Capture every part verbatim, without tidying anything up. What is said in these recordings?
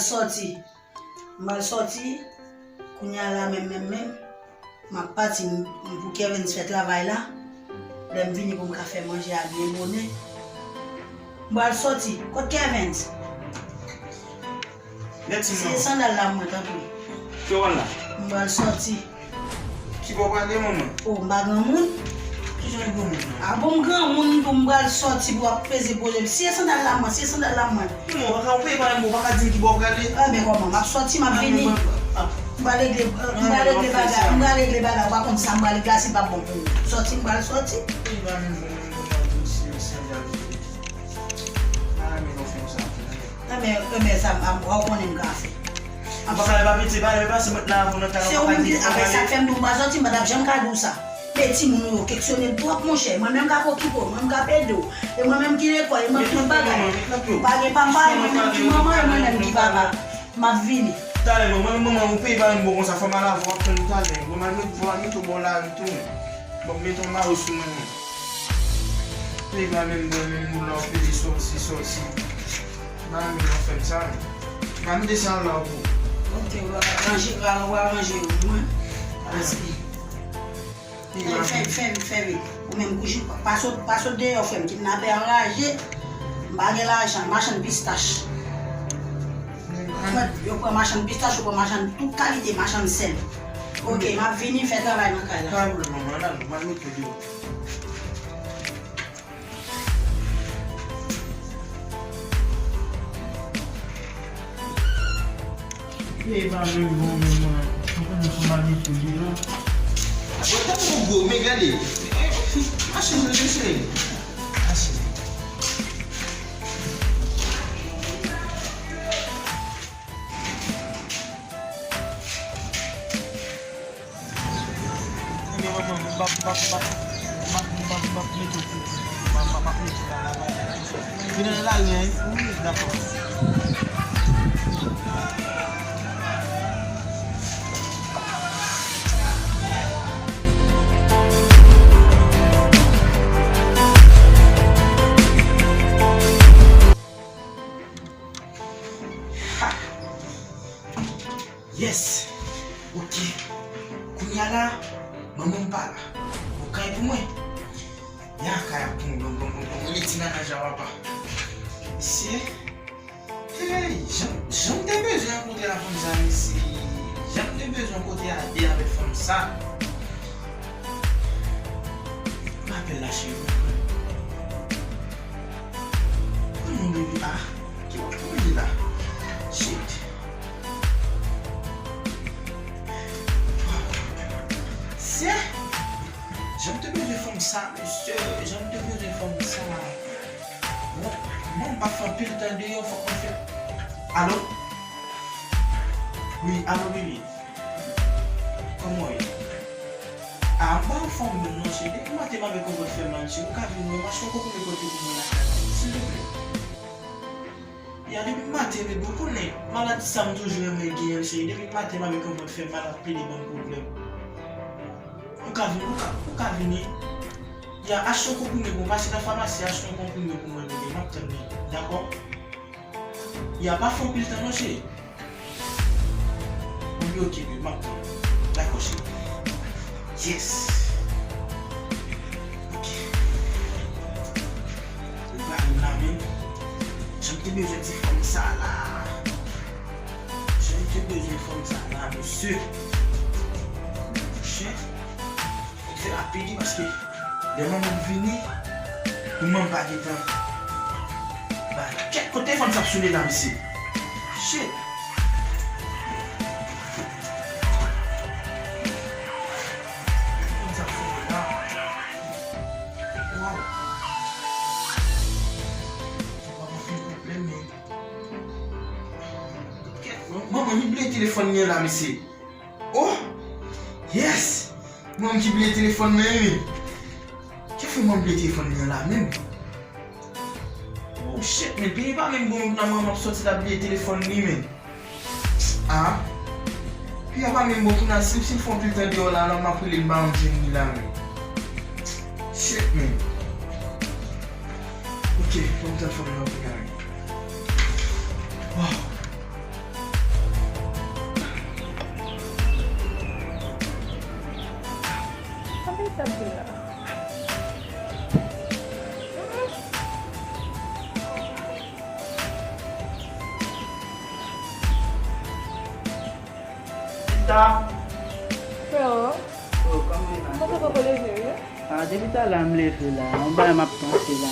Sòti. M pral sòti. Kounye a la menm, menm, menm. M ap pati m, m pou Kevens fè travay la. Lè m vini pou m ka fè manje a byen bonè. M pral sòti. Kot Kevens? Lè ti non. Se sandal la mwen, tanpri. Ke w al la? M pral sòti. Ki bò w prale, manman? O, m pa granmoun. Ki jan de granmoun, non? A bon, m granmoun tou, m pral sòti pou ap peze pwoze. Siye sandal la mwen, siye sandal la mwen. Manman, w pa ka, w peye pa menm, w pa ka di m ki bò w prale. Enben, kòman? M ap sòti, m ap vini. M pral regle, m pral regle bagay, m pral regle bagay. Ou pa konn sa m pral regle la, si l pa bon pou ou. Sòti, m pral sòti. Li pa menm bon, menm bon, m ap di w si, si, m pral di w. Pa renmen lè w fè m sa. Enben, enben, sa, m, m, w konnen m ka fè. Ou pa ka lè pa piti, pa lè pase mwen la, pou nan talè. Se ou menm ki, apre sa k fè m di w m pa sòti, m pa t ap janm ka di w sa. Men timoun ou yo, keksyone l twòp, monchè. Mwen menm k ap okipe w, mwen menm k ap ede w. E mwen menm ki lekòl, e mwen menm tout bagay. Ou pa gen papa, e mwen menm ki manman, e mwen menm ki papa. M ap vini. Talè, non, mwen menm manman, ou peye pa menm bon konsa, fò m al avè w, w ap tann talè. Bon, m al met, bon, m al mete w bò lari tou, men. Bon, m mete yon mari sou mwen, men. Peye pa menm bon, menm moun la, w peye sòsi, sòsi. M pa renmen lè w fè m sa, men. M pa mete sa la pou. Ok, w a ranje, w a, w a ranje yo pou mwen. Paske Fè, fè, fè, fè vit. Ou menm kouche, pa sot, pa sot deyò, frè m. Kidnapè anraje. M pa gen lajan. Machann pistach. Yo pran machann pistach, yo pran machann tout kalite, machann sèl. Ok, m ap vini fè travay nan kay la. Pa pwoblèm, manman, al, m al mete w deyò. E pa menm bon, menm mwen. Mwen konnen fò m al mete li la. Mwen tèlman gwo, men gade. Machin nan, mesye. Machin. Ebyen, manman, m p ap, m p ap, m p ap, m p ap, m p ap, m p ap mete w sou, m p ap, m p ap mete w la, la, la. Vin nan lari a, wi, dakò. Ha! Yes! Ok. Kounye a la, manman m pa la. Bon, kay pou mwen. Ya, kay ap pou mwen, bon, bon, bon, bon. Rele ti nana ja papa. Mesye. Hey, jan, jan m te bezwen rankontre a fanm sa, mesye. Jan m te bezwen kote a de avèk fanm sa. M apèl la, cheri. Pran non, baby. Ah, ki w ap manje la? Shit. Wow. Sè, jan m te bezwen fanm sa, mesye. Jan m te bezwen fanm sa. Bon, bon, m pa fè anpil tan deyò, fòk mwen fè. Alo? Wi, alo, baby. Kòman w ye? A, m pa anfòm menm non, cheri. Depi maten m avèk yon vant fè mal, cheri. Ou ka vin wè m, achte yon konprime kote pou mwen lakay la, silvouplè. Ya, depi maten, bebe, ou konnen, maladi sa m toujou renmen genyen l, cheri. Depi maten m avèk yon vant fè mal, ap plede ban m pwoblèm. Ou ka vin, ou ka, ou ka vini. Ya, achte yon konprime pou mwen, pase nan famasi, achte yon konprime pou mwen, bebe. M ap tann li, dakò? Ya, pa fè anpil tan non, cheri. Bon, li ok, baby, m ap tann. Dakò, cheri. Yes. Ok. Li pa vin la menm. Jan m te bezwen ti fanm sa la. Jan m te bezwen fanm sa la, mesye. Monchè. Fè rapid wi, paske lè manman m vini, pou manman m pa gentan ba kèk kote fanm sa ap sone la, mesye. Shit. Fanm sa ap sone la. Wow. Sa pa anpil pwoblèm, men. Kèt, manman, li bliye telefòn li an la, mesye. Oh! Yes! Manman ki bliye telefòn mwen, wi. Ki fè manman bliye telefòn li an la menm? Oh shit, men peyi pa menm bon, nan manman ap sòti la bliye telefòn li, men. Ah. Peyi a pa menm bon pou nan, si, si l fè anpil tan deyò la, la, m ap rele l, m pa janm jwenn li la, men. Shit, men. Ok, fò m telefòn nan pou gade. Oh. Sa ap di m la. Sista. Freo. Oh, kòman w ye la? Mwen poko leve, wi. Ah, depi talè a m leve la. Yon bagay m ap panse la.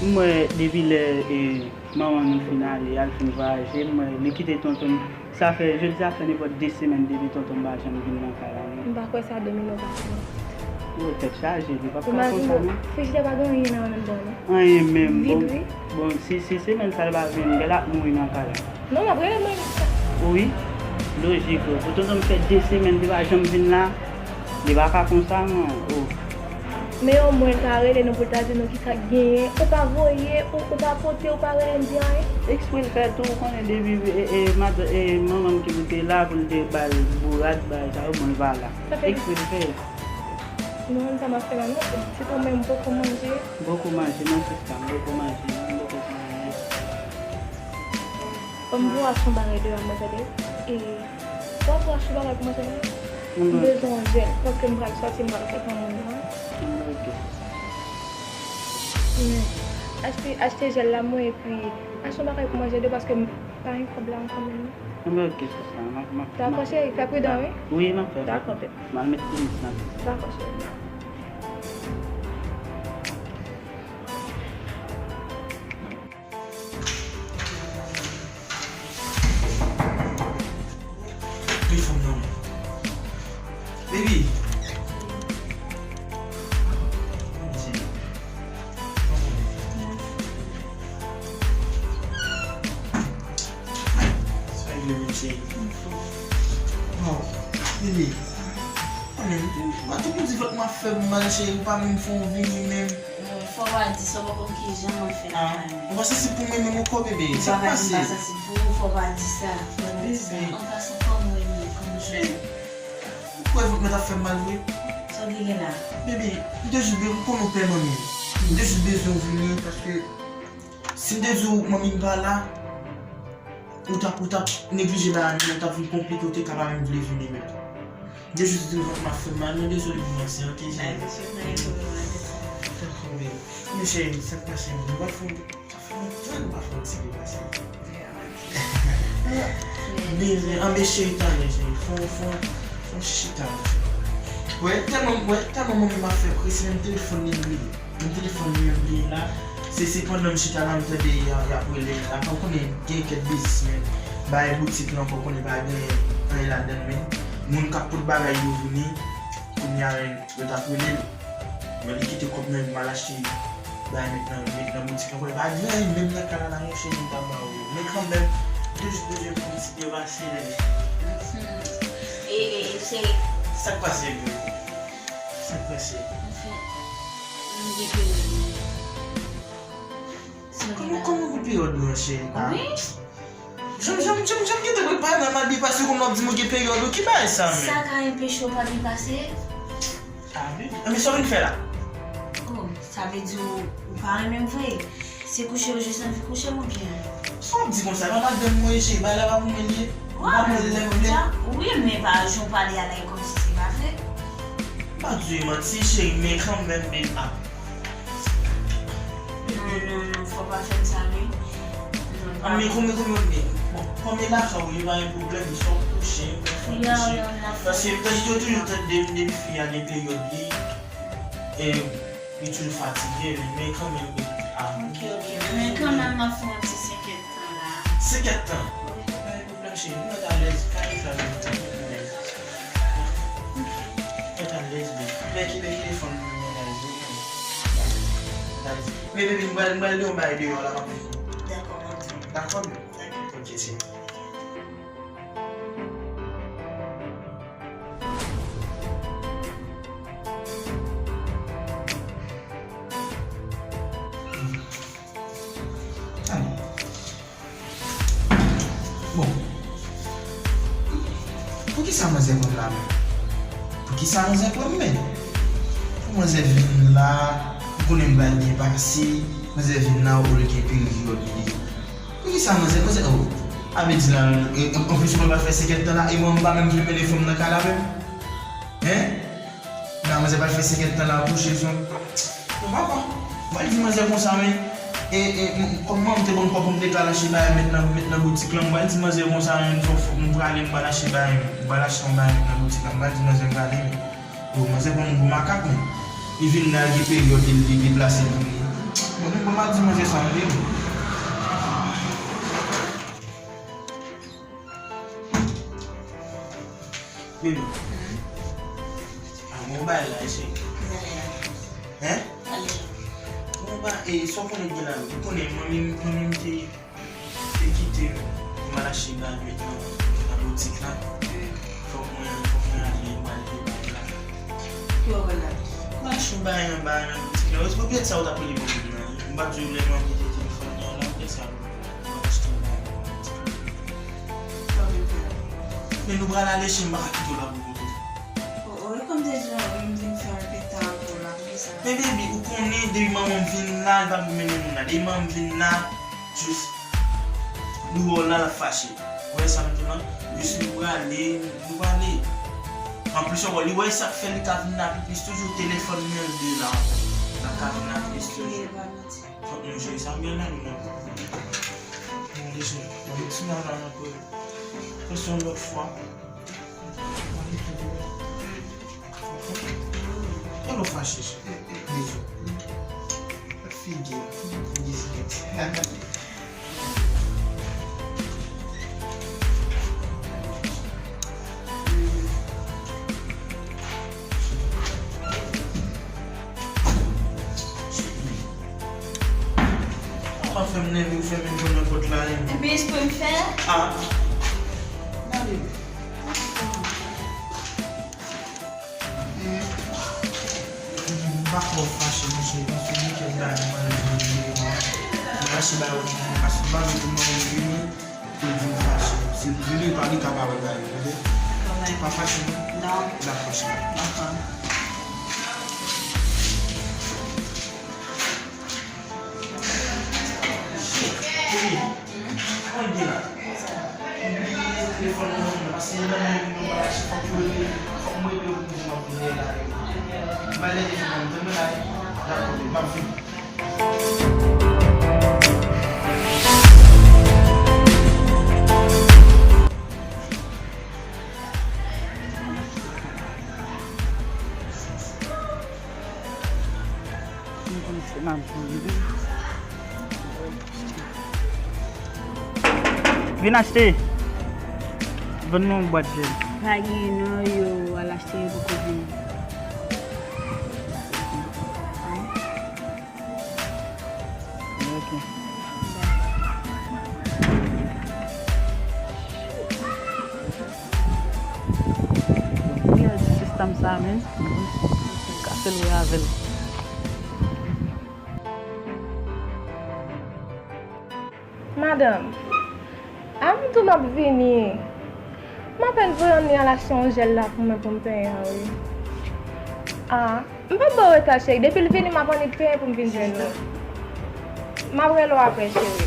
M wè depi lè, eh, manman nou fin ale, al fin vwayaje, m wè li kite tonton m. Sa fè, jodi a fè nenpòt de semèn depi tonton m pa janm vin nan kay la, non. M pa kwè sa, Domino, pa fini. Yo, tèt chaje, li p ap ka konsa, non. Frijidè pa gen anyen nan anndan, non. Anyen menm, bon. Vid, wi. Bon, si, si semèn sa l pa vin, bèl ap mouri nan kay la. Non, m ap rele mwen. Wi, lojik, wi. Pou tonton m fè de semèn, li pa janm vin la. Li pa ka konsa, non. Oh. Men omwen l ka rele nou pou l ta di nou kisa k genyen. Ou pa voye, ou, ou pa pote, ou pa rele n di anyen. Eksprè l fè tou, ou konnen depi, e, e, mad-, e, manman m ki pou te la pou l te ba l bourad, bagay sa yo, bon, l pa la. Eksprè l fè. Non, sa m ap fè la, non. Ti tonton m poko manje. Poko manje, non, sista, m poko manje, non, m poko manje. Ban m pou w achte yon bagay deyò a, mwen tande. E, w ap achte bagay pou mwen tande? M bezwen yon jèl, paske m pral sòti, m pral fè yon moun, non. Ok. Men, achte, achte jèl la, mwen, epi achte yon bagay pou mwen tande, paske m pa gen kòb la ankò menm, non. Ok, sista, m ap, m ap, dakò, cheri, fè pridan, wi. Wi, m ap fè. Dakò, bebe. M al met tenis nan. Dakò, cheri. Telefòn nan. Baby. Sa regle menm cheri. Bon, baby. Mwen menm tou, mwen tou pou di vant mwen ap fè m mal cheri, ou pa menm fè yon vini menm. Fò w pa di sa, w pa konn kijan mwen fè lakay mwen. Ou pa sansib pou mwen menm ankò, bebe. Sa k pase? Ou pa sansib pou ou, fò w pa di sa. Bebe. An pasan, kòman w ye, kòman w ye? Ou kwè vant mwen t ap fè m mal vre? Sa w te gen la? Bebe, m te jis be-, m konn ou pè manmi. M te jis bezwen w vini, paske si m te di w manmi m pa la, ou t ap, ou t ap neglije bagay mwen, ou t ap vin konplike, ou te ka pa menm vle vini menm. M te jis di w vant m ap fè m mal, men dezole pou mwen, se ok, cheri. Dakò, bebe. Men cheri, sa k pase menm? Nou pa fè, sa fè lontan nou pa fè yon ti depase. Bebe, anben cheri, talè, cheri. Fè, fè, fè yon chita, cheri. Wè, tèlman, wè, tèlman manmi m ap fè prese, menm telefòn li m bliye. Yon telefòn li menm bliye la. Se, se pandan m chita la, m tande y a, y ap rele. Apa w konnen gen kèk biznismenn, bay boutik lan ankò, w konnen pa gen anyen ladann, men moun k ap pot bagay yo vini, kounye a, men yo t ap rele l. Men li kite kòb nan men m al achte bagay met nan, met nan boutik lan, w konnen pa gen anyen menm nan kay la, la, monchè, m pa ba w yo. Men kanmenm, m te jis bezwen pou ti depase, bebe. E, e, e, cheri. Sa k pase, bebe? Sa k pase? Anfen, m gen peryòd mwen. Kòman, kòman pou peryòd mwen, cheri? Wi. Janm, janm, janm, janm gentan prepare nan mal depase kòm w ap di m ou gen peryòd ou. Ki bagay sa menm? Sa ka enpeche w pa depase? Ah, men, men sa w vin fè la? Oh, sa vle di ou, ou pa renmen m vre? Se kouche ou jis anvi kouche m oubyen? Sa w ap di konsa? E pa madanm mwen ye, cheri, bagay la pa pou mwen li ye. Ou pa mwen lè m vle. Wi, men pa jan w pale a la, e kòmsi se pa vre. M pa di w e manti, cheri, men kanmenm, men, ah. Non, non, non, fò w pa fè m sa, wi. Non, ah, men konbyen, konbyen, men, bon, konbyen lakay ou ye, pa gen pwoblèm, sa w kouche, sa w kouche. Paske m toujou tande m depi fi a gen peryòd li, e li toujou fatige, men, men kanmenm, men, ah. Ok, ok, men kanmenm, m ap fè yon ti senkèdtan la. Senkèdtan? Wi. Pa gen pwoblèm, cheri, m mèt alèz, kare sa, m mèt alèz. Mèt alèz, baby. Mèt kenbe telefòn nan, mèt alèz, wi. Mèt alèz. Men, baby, m pral, m pral gen yon bagay deyò la, m ap vini. Dakò, m ap di. Dakò, baby? Dakò. Ok, cheri. Tande. Bon. Poukisa manzè pran m la menm? Poukisa manzè pran m menm? Pou manzè vin la, ou konnen m bay byen pase, manzè vin la, ou gen peryòd li. Poukisa manzè, manzè, oh, a vle di la, e, anplis mwen pa fè senkèdtan la, e mwen m pa menm vle mennen fanm nan kay la menm? Hein? Manzè pral fè senkant tan la ap bouche sou. Bon, papa, m pral di manzè konsa, men, e, e, m, kòm manman m te ban m kòb pou m te ka al achte bagay met nan, met nan boutik lan, m pral di manzè konsa, men, fò, fò, m prale, m pral achte bagay, m pral achte yon bagay met nan boutik lan, m pral di manzè m prale, men. Yo, manzè pran m pou makak, men. Li vin la, gen peryòd li, li deplase l vini. Bon, men, bon, m ap di manzè sa, men. Baby. A, bon, bay la, cheri. Hein? Bon, ba, e, sa w konnen gen la, ou konnen, manmi, manmi m te, te kite m, m al achte bagay nan, nan boutik la. Fòk mwen, fòk mwen ale, m al veye bagay la. Ki w al la? M al achte yon bagay anba nan boutik la. Se pou pyès sa ou t ap rele manmi m nan. M pa t di w lè manmi te telefone nan, la, pyès sa. Men nou pral ale, cheri, m pa ka kite w la pou koupe. O, o, e kòm te di w, m vin fè anpil tan avè w la, poukisa? Men baby, ou konnen, depi manman m vin la, li pa pou mennen moun la. Depi manman m vin la, jis li wè w la, l ap fache. Ou wè sa m di w lan? Jis nou prale, nou prale. Anplis ankò, li wè sa k fè li ka vin la pi plis toujou, telefòn li an de la ankò. L ap ka vin la pi plis toujou. Fòk nou jere sa byen la, nou menm. Bon, deje, ban m ti mal la nan kò. Fè sa yon lòt fwa. Kè w fache, cheri. Deje. Figi, figi, figi. Ou pa fè m nève, ou fè m vin nan pòt la, hein. Epi espre m fè? Ah. Gade. Hmm. M pa twò fache, monchè, paske gen kèk bagay mwen vle di yo. M fache ba yo, paske m pa vle pou mwen vini. Pou l di m fache. Si l vini, pa li ka pa wè bagay yo, tande? Kanmenm. Pa fache, non? Non. Dakò, cheri. Dakò. Cheri, kòman l ye la? M bliye telefòn mwen, paske m nan men mwen, fòk mwen, fòk mwen rele pou m di m ap vini la. M bay lè telefòn mwen, tann mwen la, dakò, m ap vini. Vin achte. Vann mwen yon bwat jèl. Pa gen non, yo al achte, yo poko vini. Ok. Wi, al di sistèm sa menm. Ka fè l wè avè l. Madanm, a m tou m ap vini. M apèn voye Annie al achte yon jèl la pou mwen pou m penyen an, wi. Ah, m p ap ba w reta, cheri. Depi l vini, m ap annik penyen pou m vin jwenn ou. M ap rele w apre, cheri.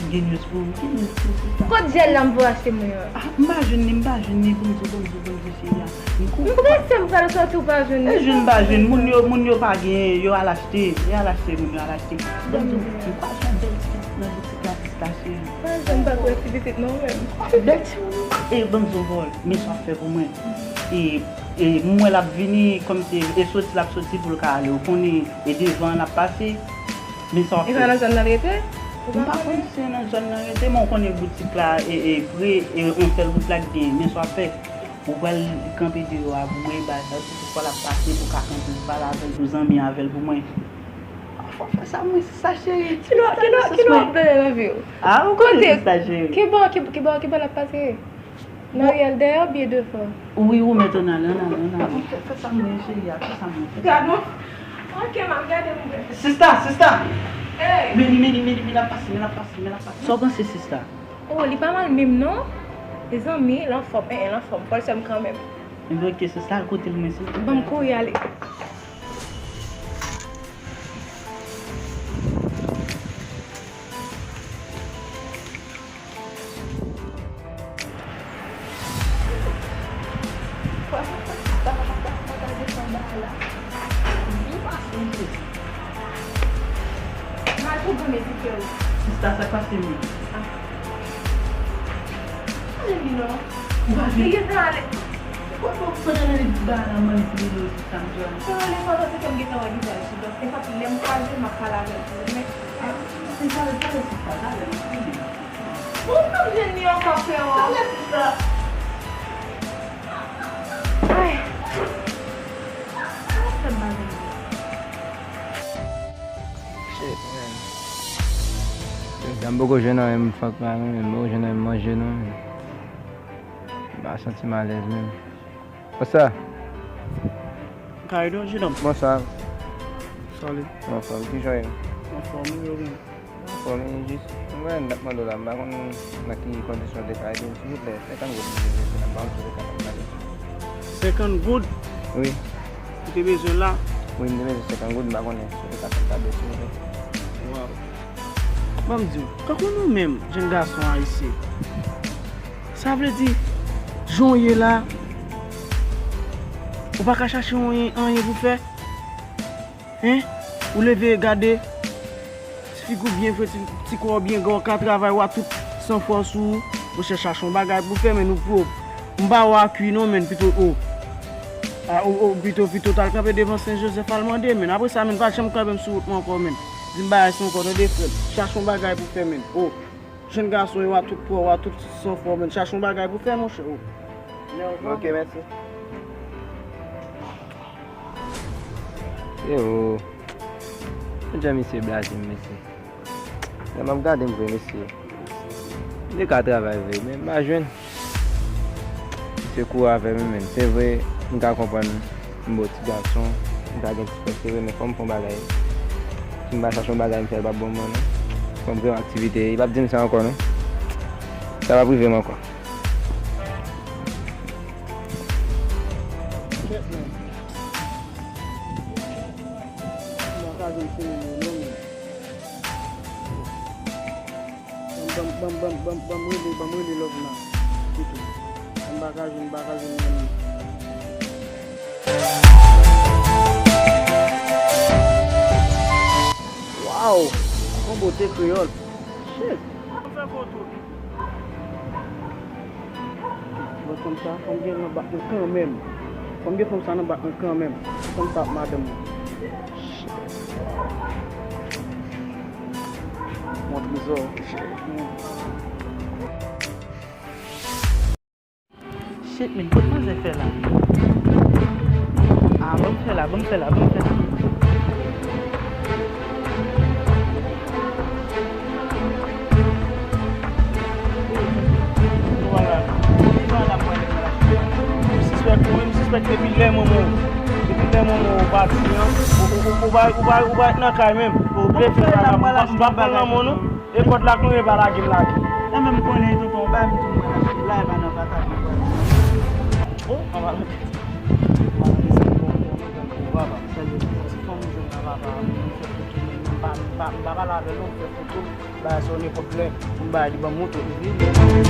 M gen news pou ou. Ki news pou ou, sista? Kot jèl la m voye achte mwen an? Ah, m pa jwenn li, m pa jwenn li. Ban m di w, ban m di w, ban m di w, cheri a. M prese, m pral soti, ou pa jwenn li. E jwenn pa jwenn. Moun yo, moun yo pa gen, yo al achte. Yo al achte, moun yo al achte. Ban m di w, m kwè se yon bèl ti pitit nan boutik la, sista cheri. Ah, m pa kwè ti pitit non menm. Bèl ti moun. E ban m di w, vòl, men sa w ap fè pou mwen. E, e m wè l ap vini, kòm se, e soti l ap soti pou l ka ale. Ou konnen, e devan l ap pase. Men sa w ap fè. E pa nan zòn nan l rete? Ou pa konnen? M pa konn si se nan zòn nan l rete, men w konnen boutik la, e, e pre, e yon sèl wout la k gen. Men sa w ap fè. Ou pral kanpe deyò a pou mwen, bagay sa, tout fwa l ap pase, pou w ka kanpe, pou pale avè l, pou zanmi avè l pou mwen. Fò w fè sa, mwen, sista cheri. Kilè, kilè, kilè w ap plede nan vi w? Ah, ou konnen sista cheri. Ki bò, ki, ki bò, ki bò l ap pase? Nan riyèl dèyè oubyen devan? Wi, ou mèt ann ale, ann ale, ann ale. Fè, fè sa mwen, cheri a, fè sa mwen. Gad mwen. Ok, m ap gade mwen. Sista, sista! Hey! Men li, men li, men li, men l ap pase, men l ap pase, men l ap pase. Sa w panse, sista? Oh, li pa mal menm non. Mezanmi, l anfòm, en, en, l anfòm. Fò l sè m kanmenm. Ebyen, ok, sista, al kote l mwen, silvouplè. Ban m kouri ale. Mal pou granmesi kè w. Sista, sa k pase menm? Ah. Ale li non. Ou pa vle. Li gentan ale. Ou, ou, ou gentan ale di bagay la manipile yo sista m jwenn. Sa ale pandan se ke m gentan wè vizaj li. Donk, se pa lè m kwaze, m ap pale avè l tou. Men, ah, se talè, talè sista, talè, m ap vini. Ou p ap jwenn li ankò, freo. Talè sista. Ay. Sa fè m mal. Shit, man. Jan m poko jwenn anyen m fòk la, men m poko jwenn anyen m manje non, men. M pa santi m alèz menm. What's up? How you doing, Jidom? Bonswa. Salut. Anfòm, kijan w ye? Anfòm, wi, wi. Anfòm, wi, jis. Mwen, m t ap mande w la, m pa konn nan ki kondisyon w te ka ede m, silvouplè, senkant goud, m bezwen, m pa konn si w te ka fè m sa. Senkant goud? Wi. Ou te bezwen la? Wi, m te bezwen senkant goud, m pa konnen si w te ka fè m sa, silvouplè. Waw. Ban m di w, kankou nou menm, jenn gason ayisyen, sa vle di, jan w ye la, ou pa ka chache anyen, anyen pou fè? Hen? Ou leve gade, ti figi w byen fre, ti, ti kò w byen gran, w ka travay, w a tout san fòs ou, monchè, chache yon bagay pou fè, men nou pwòp. M pa wè a kwi non, men pito, o. A, o, o, pito, pito, t al kanpe devan Sen Jozèf, al mande, men. Apre sa, men, pa janm kanpe m sou wout mwen ankò, men. Di m bagay sa ankò, tande, frè m. Chache yon bagay pou fè, men. O. Jenn gason yo a tout pwòp, a tout san fòs, men. Chache yon bagay pou fè, monchè, o. Ok, mèsi. Yo, jan misye blaze m, mesye. Lè m ap gade m vre, mesye. M te ka travay vre, men m pa jwenn. Misye kouri avè m, men se vre, m ka konprann m bon ti gason, m ka gen ti fòs, se vre, men fò m fè yon bagay. Si m pa chache yon bagay m fè, l p ap bon mwen, non. Fò m kreye yon aktivite, li p ap di m sa ankò, non. Sa p ap rive m ankò. Kèt, men. M pa ka jwenn fini yo non, men. Ban m, ban m, ban m, ban m, ban m rele, ban m rele Lovena. Pito. M pa ka jwenn, m pa ka jwenn non, men. Waw! Yon bote kreyòl. Shit! Fè foto. Bon, fanm sa, fò m gen nan bak mwen kanmenm. Fò m gen fanm sa nan bak mwen kanmenm. Fanm sa ap madanm mwen. Mon trezò. Shit, men, kot manzè fè la? Ah, ban m fè la, ban m fè la, ban m fè la. M sispèk ou, m sispèk depi lè manman w, depi lè manman w pati an, ou, ou, ou, ou pa, ou pa, ou pa ret nan kay menm. Ou blese sa la, m pa, m pa pran lanmò non. E kòd la k lonje pa lage m lage. Nan menm konnen tonton bay m di mwen achte la e pa nan pataje pral. Oh, anba. Papa, salye, fanm jwenn nan papa, m fè foto, men m pa, m pa, m pa pale avè l non, m fè foto, bagay sa yon nenpòt lè, m bay li ban m moto, li vini.